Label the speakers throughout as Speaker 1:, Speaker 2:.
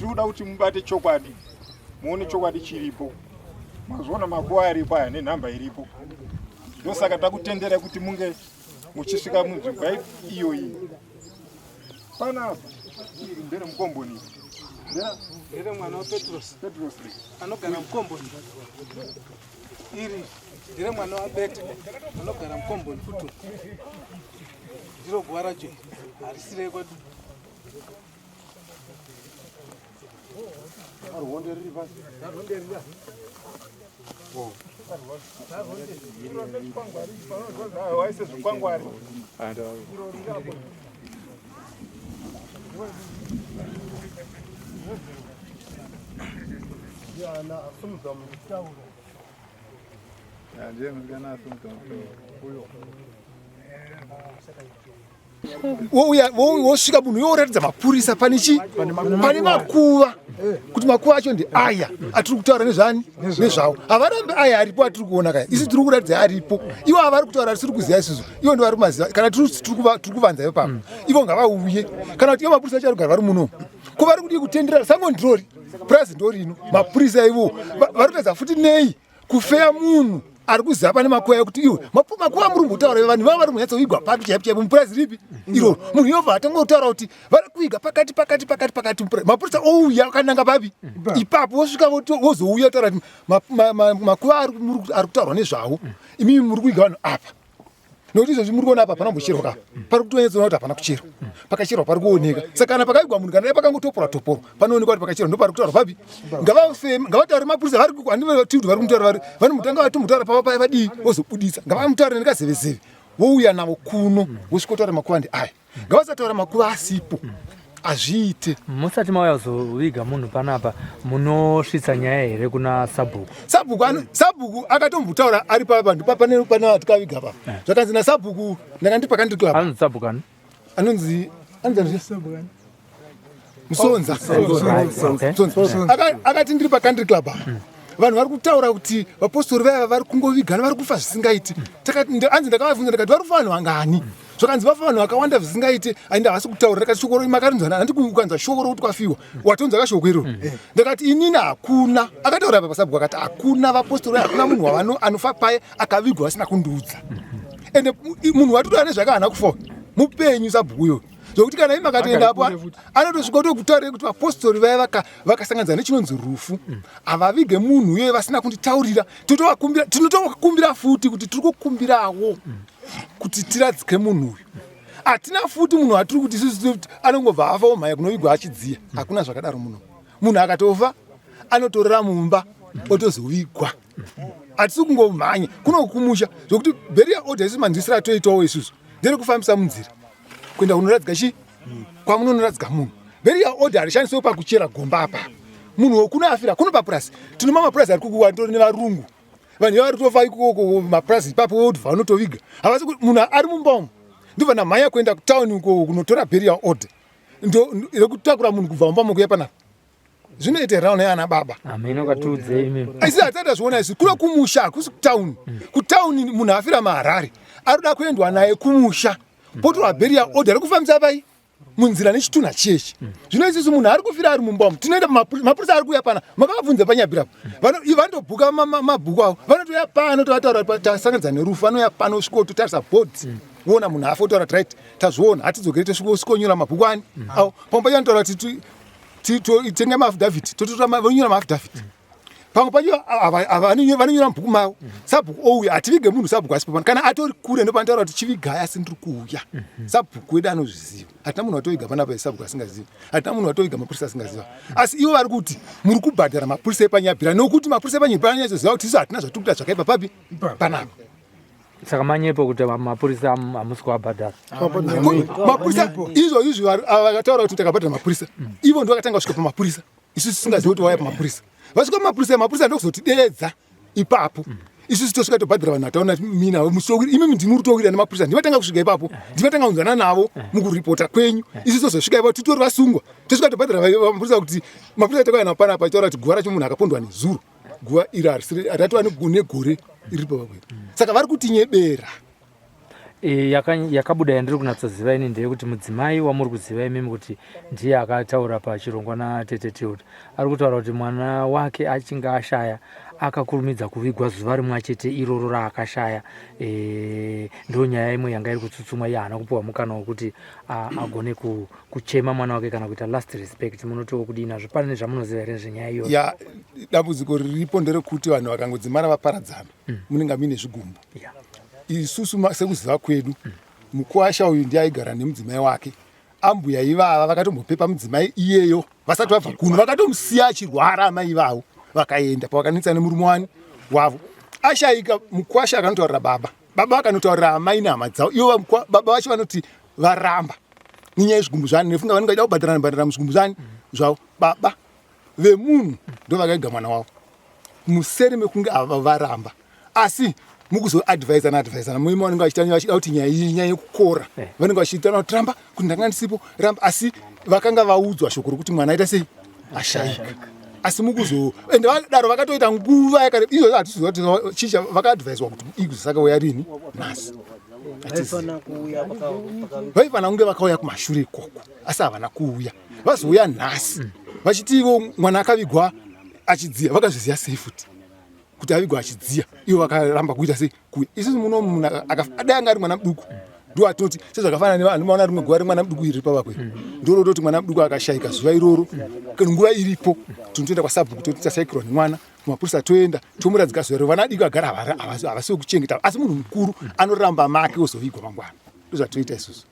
Speaker 1: Tiri kuda kuti mubate chokwadi, muone chokwadi chiripo. Mazviona makuva aripo aya nenhamba iripo, ndosaka takutendera kuti munge muchisvika munzvimbo iyoyi. Panapa iri ndere mukomboni,
Speaker 2: ndere mwana waPetros Petros anogara mukomboni. Iri ndere mwana waBeta anogara mukomboni futi. Ndiro guva racho harisi rekwedu.
Speaker 1: Arwonde riri pasi.
Speaker 2: Arwonde riri pasi.
Speaker 1: Waise zvikwangwari.
Speaker 2: Ndiana asumudza mutauro.
Speaker 1: Ndiye musikana asumudza mutauro. Uyo.
Speaker 3: Wouya wosvika munhu yoratidza mapurisa pane chi pane makuva kuti makuva acho ndi aya atiri kutaura nezvani nezvawo. Havarambi aya aripo atiri kuona kaya, isu tiri kuratidza aripo. Ivo avari kutaura tisiri kuziva isusu, ivo ndo vari kumaziva. Kana tiri kuvanza ivo papa, ivo ngavauye. Kana kuti ivo mapurisa acho ari kugara vari muno, ko vari kudii kutendera sango ndirori purazi ndorino mapurisa ivo vari kutadza futi nei kufeya munhu ari kuziva pane makuva ekuti iwe makuva muri kumbotaura vanhu vava vari kunyatsoigwa papi chaipo chaipo mupurazi ripi iroro. Munhu yobva atanga kutaura kuti vari kuiga pakati pakati pakati pakati, mapurisa ouya akananga papi ipapo, vosvika vozouya kutaura kuti makuva ari kutaurwa nezvawo, imimi muri kuiga vanhu apa. Nokuti izvozvi muri kuona apa hapana kumbocherwa ka, pari kutonyatsoona kuti hapana kucherwa, pakacherwa pari kuoneka. Saka kana pakaigwa munhu, kana dai pakangotoporwa toporwa, panoonekwa kuti pakacherwa, ndo pari kutaurwa papi. Ngavafeme, ngavataure mapurisa vari handiti kuti vari kumutaura vari vanomutanga vatomutaura pava paya vadii vozobuditsa. Ngavamutaure nekazevezeve, vouya navo kuno, vosvikotaura makuva ndi aya. Ngavasataura makuva asipo, hazviite.
Speaker 4: Musati mauya kuzoviga munhu panapa, munosvitsa nyaya here kuna sabhuku?
Speaker 3: Sabhuku sabhuku akatombotaura ari pavanhu pane pane vatikaviga pa. Zvakanzi nasabhuku ndanga ndiri paCountry Club.
Speaker 4: Anonzi sabhuku ani?
Speaker 3: Anonzi Musonza. Musonza. Akati ndiri paCountry Club apa. Vanhu vari kutaura kuti vapostori vaya vari kungovigana, vari kufa zvisingaiti. Takati anzi ndakavabvunza ndikati vari kufa vanhu vangani? Zvakanzi vafa vanhu vakawanda zvisingaiti, aenda havasi kutaura. Ndakati shoko makarinzwa handi ukanzwa shoko rokuti kwafiwa watonzwa kashoko iroro. Ndakati inini hakuna akataura apa pasabhuku akati hakuna vapostori, hakuna munhu wavano anofa paye akavigwa vasina kundiudza. Ende munhu watotaura nezvake haana kufa, mupenyu sabhuku uyoyo, zvokuti kana imi makatoenda apo anotosvika kutokutaurira kuti vapostori vaya vakasanganidza nechinonzi rufu, havavige munhu uye vasina kunditaurira. Totovakumbira, tinotovakumbira futi kuti tiri kukumbirawo kuti tiradzike munhu uyu. Hatina futi munhu watiri kuti isusu anongobva afa omhanya kunovigwa achidziya, hakuna zvakadaro muno. Munhu akatofa anotorera mumba otozovigwa, hatisi kungomhanya kuno kumusha. Zvokuti burial order isu manzwisiro atoitawo isusu nderekufambisa munzira kuenda kunoradzika chi kwamunonoradzika munhu. Burial order harishandiswe pakuchera gomba apa. Munhu wekuno afira kuno papurasi, tine mamapurasi ari kukuwa nditori nevarungu, vanhu vari kutofa ikoko mapurasi ipapo vobva vanotoviga. Havasi munhu ari mumba umu ndobva ndamhanya kuenda kutauni uko kunotora burial order ndo rekutakura munhu kubva mumba mokuya panapa. Zvinoita here ana baba?
Speaker 4: Hameno, katiudzei imi.
Speaker 3: Asi hatisati tazviona isu kuno kumusha, hakusi kutauni. Kutauni munhu afira maHarare arikuda kuendwa naye kumusha, potorwa burial order rekufambisa pai munzira nechitunha chiyechi. Zvino isusu munhu ari kufira ari mumba umu, tinoenda mapurisa ari kuuya pana, makavabvunza panyabhirapo, vanotobhuka mabhuku avo, vanotouya pano tovataura tasanganidza nerufu. Vanouya pano sviko totarisa bhodhi, voona munhu afa, otaura kuti right, tazviona, hatidzokere tosvikonyora mabhuku ani avo. Pamwe pacho anotaura kuti tenge maaffidavit, tototora vonyora maaffidavit. Pamwe pacho vanonyora mubhuku mavo, sabhuku ouya. Hativige munhu sabhuku asipo pano. Kana atori kure ndopanotaura kuti chivigai, asi ndiri kuuya. Sabhuku wedu anozviziva. Hatina munhu watoviga panapa sabhuku asingazivi, hatina munhu watoviga mapurisa asingaziva. Asi ivo vari kuti muri kubhadhara mapurisa epanyabhira, nokuti mapurisa epanyabhira anonyatsoziva kuti isu hatina zvatiri kuita zvakaipa papi panapa.
Speaker 4: Saka manyepo kuti mapurisa hamusi kuabhadhara?
Speaker 3: Mapurisa izvo izvi vakataura kuti takabhadhara mapurisa, ivo ndo vakatanga kusvika pamapurisa, isusu tisingazivi kuti wauya pamapurisa. Vasvika pamapurisa, mapurisa ndokuzotideedza ipapo. Isusu tosvika tobhadhara vanhu vataona mina musowiri, imi ndimi muri towira nemapurisa, ndivatanga kusvika ipapo, ndivatanga kunzwana navo mukuripota kwenyu. Isusu tozosvika ipapo titori vasungwa, tosvika tobhadhara mapurisa kuti mapurisa takauya navo panapa achitaura kuti guva racho munhu akapondwa nezuro, guva iri harisiri ratova negore iri papapo. Saka vari kutinyebera.
Speaker 4: E, yakabuda yandiri kunatsoziva ini ndeyekuti mudzimai wamuri kuziva imimi kuti ndiye akataura pachirongwa natete Tilda ari kutaura kuti mwana wake achinge ashaya akakurumidza kuvigwa zuva rimwe chete iroro raakashaya. E, ndo nyaya imwe yanga iri kutsutsumwa iye haana kupiwa mukana wekuti agone kuchema mwana wake kana kuita last respect. Munotiwo kudii nazvo? Pane nezvamunoziva here zvenyaya iyoyo?
Speaker 3: Ya, dambudziko riripo nderekuti vanhu vakangodzimara vaparadzana munenge muine zvigumbu. Isusu sekuziva kwedu, mukwasha uyu ndiye aigara nemudzimai wake. Ambuya ivava vakatombopepa mudzimai iyeyo vasati vabva kuno, vakatomusiya achirwara amai ivavo, vakaenda pavakanetsana nemurume wani wavo. Ashaika, mukwasha akanotaurira baba, baba vakanotaurira amai nehama dzavo. Ivo baba vacho vanoti varamba nenyaya yezvigumbu zvani, nefunga vanenge vachida kubhadharana bhadharana muzvigumbu zvani zvavo. Baba vemunhu ndo vakaiga mwana wavo museri mekunge ava varamba, asi mukuzoadvisana advisana muime vanenge vachita vachida kuti nyaya iyi nyaya yekukora, vanenge vachiita kuti ramba kuti ndanga ndisipo, ramba, asi vakanga vaudzwa shoko rokuti mwana aita sei, ashaika. Asi mukuzo ende vadaro vakatoita nguva yakare izvozvo, hatisiziva kuti chicha vakaadviswa kuti ikuzosaka uya rini nhasi. Vaifanira kunge vakauya kumashure ikoko, asi havana kuuya, vazouya nhasi vachiti ivo mwana akavigwa achidziya. Vakazviziva sei futi kuti avigwa achidziya? Ivo vakaramba kuita sei kuuya? Isusu muno munhu dai anga ari mwana muduku ndo atinoti sezvakafanana nevanhu maona rimwe guva remwana muduku iri pavakwe, ndorototi mwana muduku akashayika zuva iroro kana nguva iripo, tinotoenda kwasabhuku toti tashaikirwa nemwana, kumapurisa toenda tomuradzika zuva iro. Vana adiki vagara havasi vekuchengeta, asi munhu mukuru anoramba make ozovigwa mangwana. Ndozvatinoita isusu,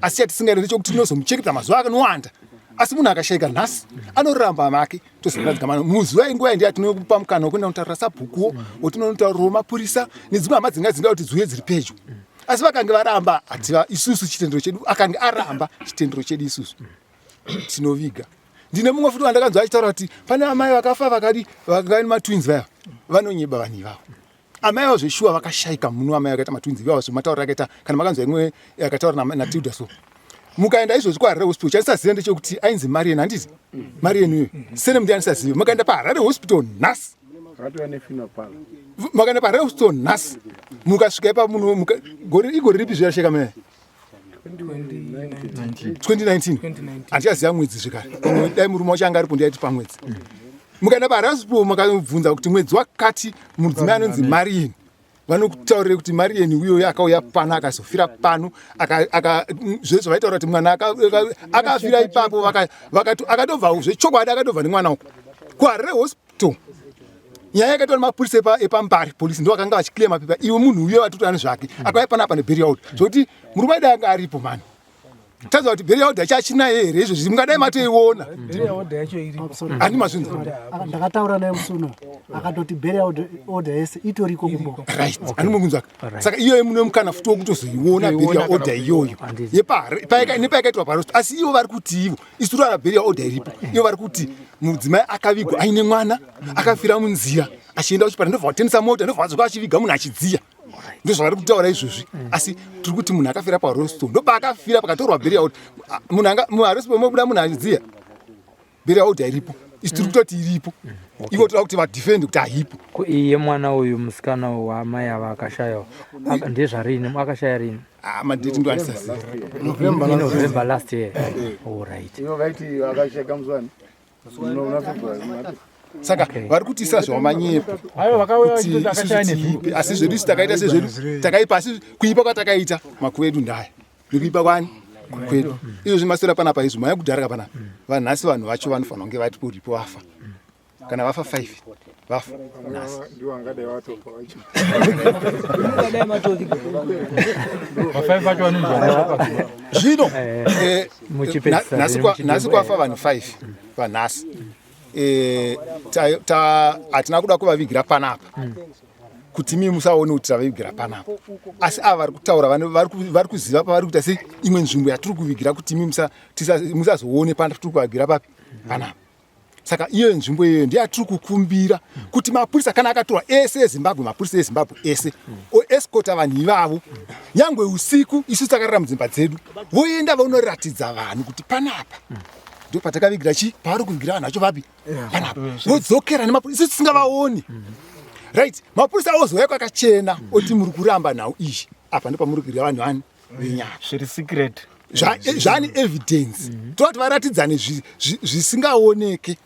Speaker 3: asi chatisingaita ndechekuti tinozomuchengeta mazuva akanowanda. Asi munhu akashayika nhasi anoramba make, tozoradzika mano muzuva inguva ndiya tinopa mukana wekuenda kunotaurira sabhukuwo, wotinonotaurirawo mapurisa nedzimwe hama dzinga dzinga kuti dziuye dziri pedyo. Asi vakange varamba, hativa isusu chitendero chedu, akange aramba chitendero chedu isusu tinoviga. Ndine mumwe futi wandakanzwa achitaura kuti pane amai vakafa vakadi vanga nematwins vaya. Vanonyeba vanhu ivavo. Amai avo zveshuwa vakashaika muno, amai vakaita matwins ivavo zvematauriro akaita. Kana makanzwa imwe akataura naTilda, so mukaenda izvozvi kuHarare Hospital, chandisaziva ndechekuti ainzi Marian, handizi Marian uyo sene mundi andisazive. Mukaenda paHarare Hospital nhasi, makaenda paHarare Hospital nhasi, mukasvika ipapo muno gore igore ripi zvirasheka mene 2019, handichaziva mwedzi zvekare. Pamwe dai murume wacho anga aripo ndiaiti pamwedzi. Mukaenda paHarare Hospital makabvunza kuti mwedzi wakati mudzimai anonzi Marian, vanokutaurire kuti Marian uyoyo akauya pano akazofira pano. Zvezvo vaitaura kuti mwana akafira ipapo, akatobva zvechokwadi, akatobva nemwana uko kuHarare Hospital. Nyaya yakaitwa nemapurisa epaMbare polisi ndo vakanga vachiclear mapepa. Iwe munhu uyo vatotora nezvake akauya panapa neburial order, zvokuti murume aida anga aripo mani. Taziva kuti burial order chachinaye here izvozvi? Mungadai matoiona, handi mazvinza?
Speaker 5: Ndakataura naye musi uno, akatoti burial order yese itoriko kumbo.
Speaker 3: Right, andimukunzwaka. Saka iyoyo mune mukana futi wokutozoiona burial order iyoyo nepayakaitwa parosto. Asi ivo vari kuti ivo isu toara burial order iripo, ivo vari kuti mudzimai akavigwa aine mwana akafira munzira achienda kuchipatara, ndobva watendesa mota, ndobva vadzoka achiviga munhu achidziya. Ndozvavari kutaura izvozvi, asi tiri kuti munhu akafira parosto, ndopaakafira pakatorwa burial order. Munhu anga muharosto mobuda munhu achidziya, burial order iripo, isu tiri kutoti iripo, ivo toda kuti vadefend kuti haipo.
Speaker 4: Ko iye mwana uyu musikana wamai ava akashayawo ndezvarini? Akashaya rini?
Speaker 3: Ah, madate ndo andisaziva.
Speaker 4: November last year. Alright.
Speaker 1: Ivo vaiti akasheka muzuwani una February.
Speaker 3: Saka vari kutiisa zvamanyepo kuti isusu tiipe, asi zvedu isu takaita sezvedu takaipa, asi kuipa kwatakaita makuva edu ndaya nekuipa kwani kwedu izvozvi maswera panapa izvo maya kudhara kapanapa. Vanhasi vanhu vacho vanofanira kunge vati uripo vafa, kana vafa 5 vafa nhasi.
Speaker 1: Ndiwo angadai vatofa vacho.
Speaker 3: Zvino
Speaker 4: Muchipedzisa
Speaker 3: nhasi
Speaker 4: zvenyu
Speaker 3: nhasi kwafa vanhu 5 vanhasi. Hatina kuda kuvavigira panapa kuti mii musaone kuti tavavigira panapa, asi ava vari kutaura vari kuziva pavari kuita sei imwe nzvimbo yatiri kuvigira kuti imi musazoone pana tiri kuvavigira papi panapa. Saka iyoyo nzvimbo iyoyo ndeyatiri kukumbira kuti mapurisa kana akatorwa ese eZimbabwe, mapurisa eZimbabwe ese oescota vanhu ivavo nyangwe usiku, isu takarara mudzimba dzedu, voenda vonoratidza vanhu kuti panapa ndo patakavigira chi pavari kuvigira vanhu vacho vapi panapa, vodzokera nemapurisa isu tisingavaoni. Right, mapurisa ozouya kwakachena oti muri kuramba nhau iyi. Apa ndopamuri kudya vanhu vani venyama.
Speaker 6: Zviri secret.
Speaker 3: Zvani evidence. Toda kuti varatidzane zvisingaoneke.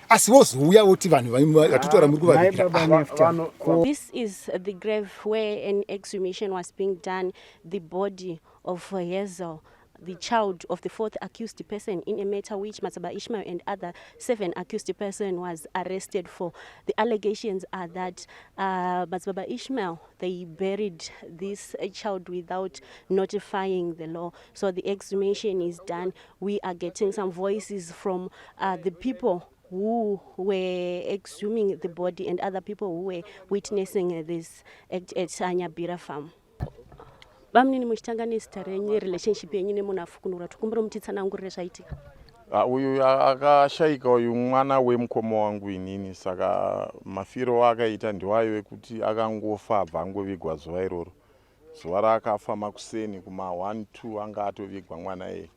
Speaker 3: Asi vozouya voti vanhu vatotaura muri kuvavigira.
Speaker 7: This is the grave where an exhumation was being done. The body of Hazel, the child of the fourth accused person in a matter which Madzibaba Ishmael and other 7 accused person was arrested for. The allegations are that Madzibaba Ishmael, they buried this child without notifying the law. So the exhumation is done. We are getting some voices from the people who were exhuming the body and other people who were witnessing this act at Nyabira farm. Bamunini, muchitanga nezita renyu, relationship yenyu nemunhu afukunura, tokumbira mutitsanangurire zvaitika.
Speaker 8: Uyu akashayika uyu mwana wemukoma wangu inini, saka mafiro akaita ndiwayo ekuti akangofa abva angovigwa zuva iroro. Zuva raakafa makuseni kuma 1 2 anga atovigwa mwana iye.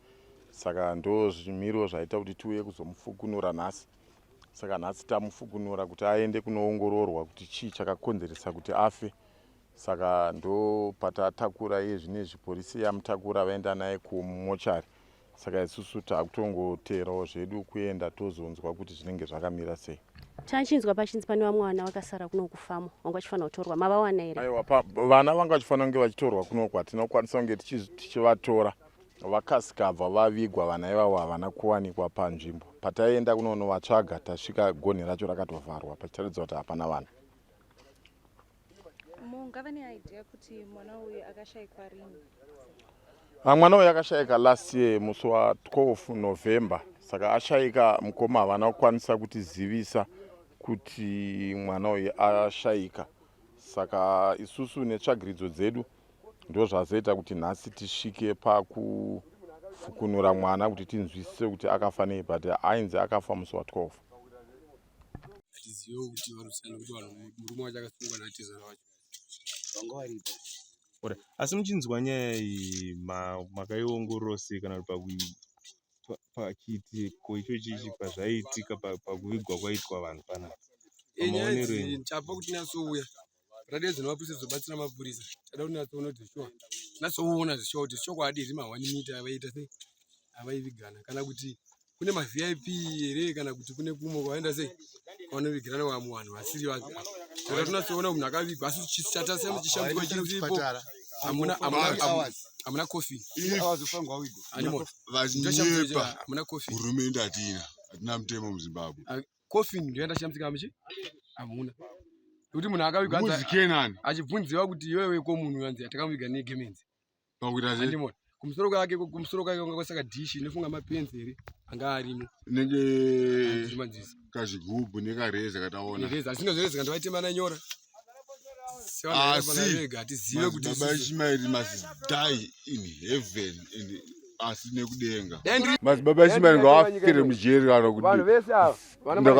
Speaker 8: Saka ndo zvimiro zvaita kuti tiuye kuzomufukunura nhasi. Saka nhasi tamufukunura kuti aende kunoongororwa kuti chii chakakonzeresa kuti afe. Saka ndo patatakura iye zvinezvi, polisi yamutakura vaenda naye kumochari. Saka isusu takutongoteerawo zvedu kuenda tozonzwa kuti zvinenge zvakamira sei.
Speaker 7: Tachinzwa pachinzi pane vamwe vana vakasara kuno kufamo vanga vachifanira kutorwa, mavawana here?
Speaker 8: Aiwa, vana vanga vachifanira kunge vachitorwa kunoku, hatina kukwanisa kunge tichivatora. Vakasikabva vavigwa vana ivavo, havana kuwanikwa panzvimbo pataienda kunonovatsvaga. Tasvika gonhi racho rakatovharwa pachitaridza kuti hapana vanhu.
Speaker 9: Mungava neidea kuti mwana uyu akashayikwa rini?
Speaker 8: Mwana uyu akashayika last year musi wa12 November. Saka ashayika, mukoma havana kukwanisa kutizivisa kuti mwana uyu ashayika. Saka isusu netsvagiridzo dzedu ndo zvazoita kuti nhasi tisvike pakufukunura mwana kuti tinzwisise kuti akafa nei, but ainzi akafa musi wa12.
Speaker 10: Hatizive kuti varusana kuti vanhu murume wacho akasungwa natezvara wacho vanga varipo.
Speaker 11: Ora, asi muchinzwa nyaya iyi makaiongorora sei kana kuti pachiitiko ichochi ichi pazvaiitika pakuvigwa kwaitwa vanhu panapa?
Speaker 10: Nyaya idzi chapa kuti natsouya radio dzinomapurisa dzobatsira mapurisa, tada kuti natsoona kuti shuwa natsoona zvishuwa kuti chokwadi here ma1 mita avaita sei avaivigana, kana kuti kune maVIP here, kana kuti kune kumwe kwavaenda sei kwavanovigirana vamwe vanhu vasiri vapi. Saka tinatsoona munhu akavigwa, asi chatasema chishambidziko chiripo, hamuna coffin.
Speaker 12: Vachinyepa.
Speaker 10: Hamuna coffin.
Speaker 12: Hurumende hatina mutemo muZimbabwe.
Speaker 10: Coffin ndio yandashambidzika muchi hamuna, nekuti munhu akavigwa
Speaker 12: Muzikenani
Speaker 10: achibvunziwa kuti iwewe ko munhu anzi atakamuviga negemenzi.
Speaker 12: Pakuita sei?
Speaker 10: Andimona kumusoro kwake, kumusoro kwake kwanga kwasaka dhishi inofunga mapenzi here anga arimo.
Speaker 12: Inenge
Speaker 10: Manzisa
Speaker 12: kazvigubhu nekareza kataona.
Speaker 10: Nereza asingazorezi kana vaitemana nyora.
Speaker 12: Asi
Speaker 10: Vega hatizive kuti
Speaker 12: Madzibaba Ishimaeri must die in heaven and asi nekudenga.
Speaker 8: Madzibaba Ishimaeri ngavafire mujeri kana
Speaker 10: vanhu
Speaker 8: kuti
Speaker 10: vese ava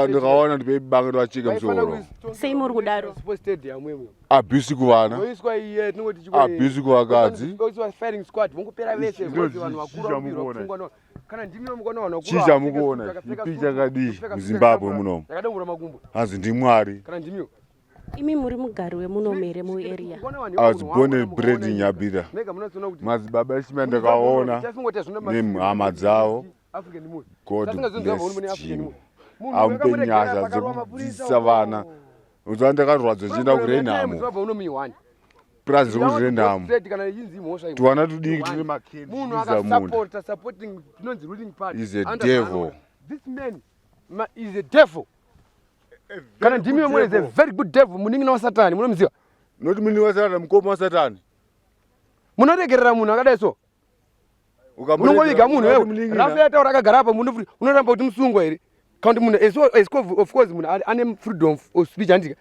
Speaker 8: ndikaona ndipeibanga ndovacheka musoro.
Speaker 7: Sei muri kudaro?
Speaker 10: Stadium imwe
Speaker 8: Abuse kuvana,
Speaker 10: oiswa iye tinongoti
Speaker 8: abuse kuvakadzi.
Speaker 10: Oiswa firing squad vongopera vese.
Speaker 8: Ndinoti
Speaker 10: Vonzi vanhu vakuru
Speaker 8: chii chamukuona?
Speaker 10: vakupirwa pfungwa kana ndimi mukaona vanhu vakuru
Speaker 8: Chii chamukuona? Ipi chakadii muZimbabwe munomu?
Speaker 10: Yakadambura makumbo.
Speaker 8: Hanzi ndimwari.
Speaker 10: Kana ndimiwo.
Speaker 7: Imi muri mugari wemuno here muarea?
Speaker 8: I was born and bred in Nyabira.
Speaker 10: Mega munozoona kuti
Speaker 8: Madzibaba Ishmael ndakaona nehama dzavo. God bless him, amupe nyasha dzekudzidzisa vana. Unoziva ndakarwadza ndichienda kuRenhamo, purazi rekuRenhamo, twana tudiki tune makendi
Speaker 10: Munhu
Speaker 8: tichiza munda.
Speaker 10: akasapota supporting tinonzi ruling party
Speaker 8: Is a
Speaker 10: Under
Speaker 8: devil.
Speaker 10: Angola. This man is a devil. Kana ndimi vamwe is a very good devil, munin'ina wasatani munomuziva.
Speaker 8: Noti munini wasatani, mukoma wasatani.
Speaker 10: Munoregerera munhu akadai so? Unongoviga munhu wewe. Rafu yataura akagara apa, unoramba kuti musungwa here? Kana kuti munhu of course munhu ane freedom of speech, handika?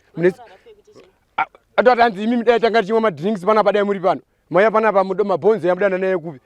Speaker 10: Atoti hanzi imimi dai tanga tichimwa madrinks panapa, dai muri pano mauya panapa mabhonzo yamudana naye kupi?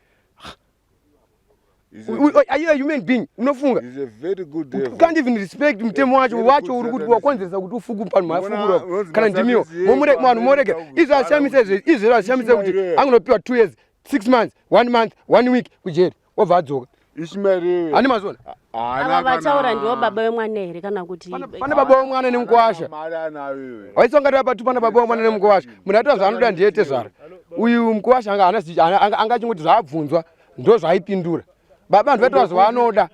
Speaker 10: Are you a human being? Unofunga
Speaker 8: Is a very good
Speaker 10: you
Speaker 8: devil.
Speaker 10: can't even respect mutemo wacho
Speaker 8: Very
Speaker 10: wacho
Speaker 8: good
Speaker 10: uri kuti
Speaker 8: satanist.
Speaker 10: wakonzeresa kuti ufuku panhu
Speaker 8: Unoona,
Speaker 10: mafukura
Speaker 8: unonzi
Speaker 10: kana ndimiwo
Speaker 8: masatanist
Speaker 10: momure
Speaker 8: yeko,
Speaker 10: vanhu morege
Speaker 8: America
Speaker 10: izvo hazvishamise izvi, izvo hazvishamise kuti
Speaker 8: Ishimael.
Speaker 10: angonopiwa 2 years, 6 months, 1 month, 1 week kujeri, wobva adzoka.
Speaker 8: Ishimael
Speaker 10: Hani mazona
Speaker 7: Ava vataura ndivo baba vemwana here kana kuti?
Speaker 10: Pane baba wemwana nemukuwasha.
Speaker 8: Mari anayo iwe.
Speaker 10: Waisongati vapatu pana baba wemwana nemukuwasha. Munhu atoa zvaanoda ndiye tezvara. Uyu mukuwasha anga haana anga achingoti zvaabvunzwa ndo zvaaipindura. Baba vanhu vaitaura zvaanoda.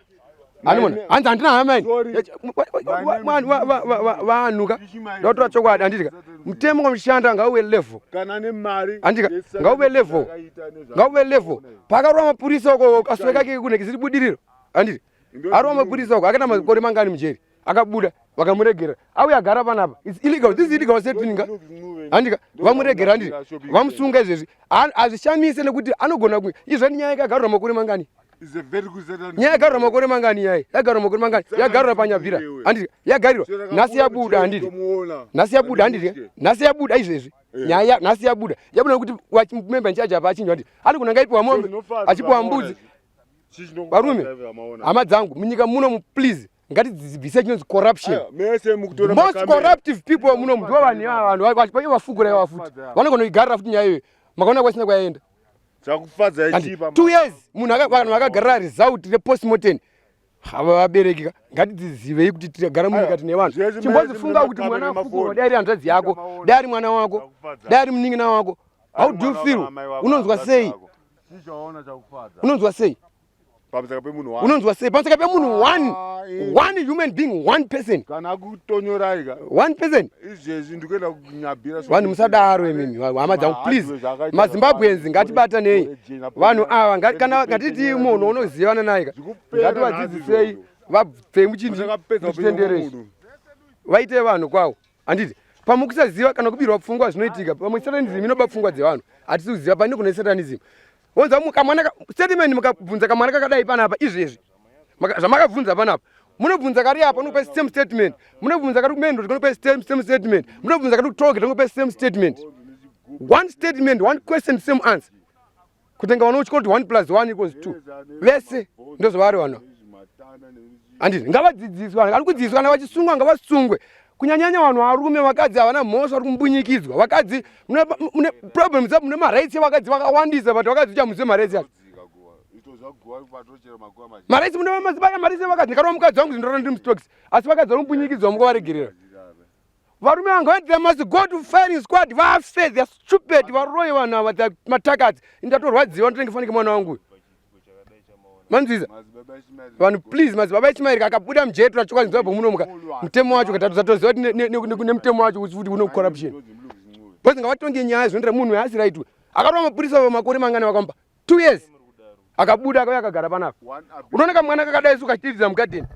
Speaker 10: Anomona hanzi handina hama ini. Vanhu ka ndakutora chokwadi handiti ka mutemo kamushanda ngauve level.
Speaker 12: Kana nemari.
Speaker 10: Handiti ka ngauve level. Ngauve level. Pakarova mapurisa uko kasuwe kake kunenge ziri budiriro. Handiti arova mapurisa uko akaita makore mangani mujeri. Akabuda vakamuregera auya agara panapa. It's illegal. This is illegal settling ka. Handika vamuregera handiti vamusunga izvezvi. Hazvishamise nekuti anogona ku izvo nyaya yakagarwa makore mangani. Nyaya yagarwa makore mangani nyaya yagarwa makore mangani yagarwa panyabvira handiti yagarirwa nhasi yabuda handiti nhasi yabuda handiti nhasi yabuda izvezvi nyaya nhasi yabuda yabuda nekuti member in charge apa achinjwa handiti anogona ngaipiwa mombe achipiwa mbudzi varume hama dzangu munyika muno please ngatidzibvise chinonzi corruption most corruptive people muno ndivo vanhu ivava vanhu vafukura ivava futi vanogona kuigarira futi nyaya iyoyo makaona kwasina kwayaenda
Speaker 12: chakufadza
Speaker 10: 2 years munhu vanhu vakagarira result repostmortem hava vabereki ka ngatidzizivei kuti tigara munyika tine vanhu chimbozifunga kuti mwana afukurwa dai ari hanzvadzi yako dai ari mwana wako dai ari munin'ina wako how do you feel unonzwa sei unonzwa sei
Speaker 12: pamusaka pemunhu one
Speaker 10: unonzwa sei pamusaka pemunhu one ah, eh. one human being one person
Speaker 12: kana akutonyorai ka
Speaker 10: one person
Speaker 12: izvezvi ndikuenda kunyabhira
Speaker 10: vanhu musadaro imimi hama dzangu please mazimbabweans ngatibatanei vanhu ava kana ngatiti munhu unozivana naye ka ngativadzidzisei vabve muchitenderezvo vaite vanhu kwawo handiti pamwe kusaziva kana kubirwa pfungwa zvinoitika pamwe satanism inoba pfungwa dzevanhu hatisi kuziva pane kune satanism wonza kamwana statement mukabvunza kamwana kakadai panapa izvezvi zvamakabvunza panapa munobvunza kari apa unokupa same statement munobvunza kari kumendo tinokupa same same statement munobvunza kari kutoge tinokupa same statement one statement one question same answer kutenga vana kuchikoro kuti 1 plus 1 equals 2 vese ndozvavari vanhu handiti ngavadzidziswe vanhu vari kudzidziswa kana vachisungwa ngavasungwe kunyanyanya vanhu varume vakadzi havana mhosva vari kumbunyikidzwa vakadzi mune problem dza mune marights evakadzi vakawandisa but vakadzi uchamuzive marights acho marights mune madzibaya marights evakadzi ndikarova mukadzi wangu zindorora ndiri mustokisi asi vakadzi vari kumbunyikidzwa mukuvaregerera varume vanga they must go to firing squad vafe they are stupid varoyi vanhu ava they matakadzi ndatorwadziwa ndinenge fanike mwana wangu uyu manzwiza vanhu please madzibaba ishimairi akabuda mujeri torachoka zimbabwe munomuka mutemo wacho katatoziva kuti nemutemo wacho kuti uno corruption because ngavatonge nyaya zvinoendera munhu haasi right akarova mapurisa makore mangani vakamupa 2 years akabuda akauya akagara panapa unoona kamwana kakadai so kachitiridza mugadheni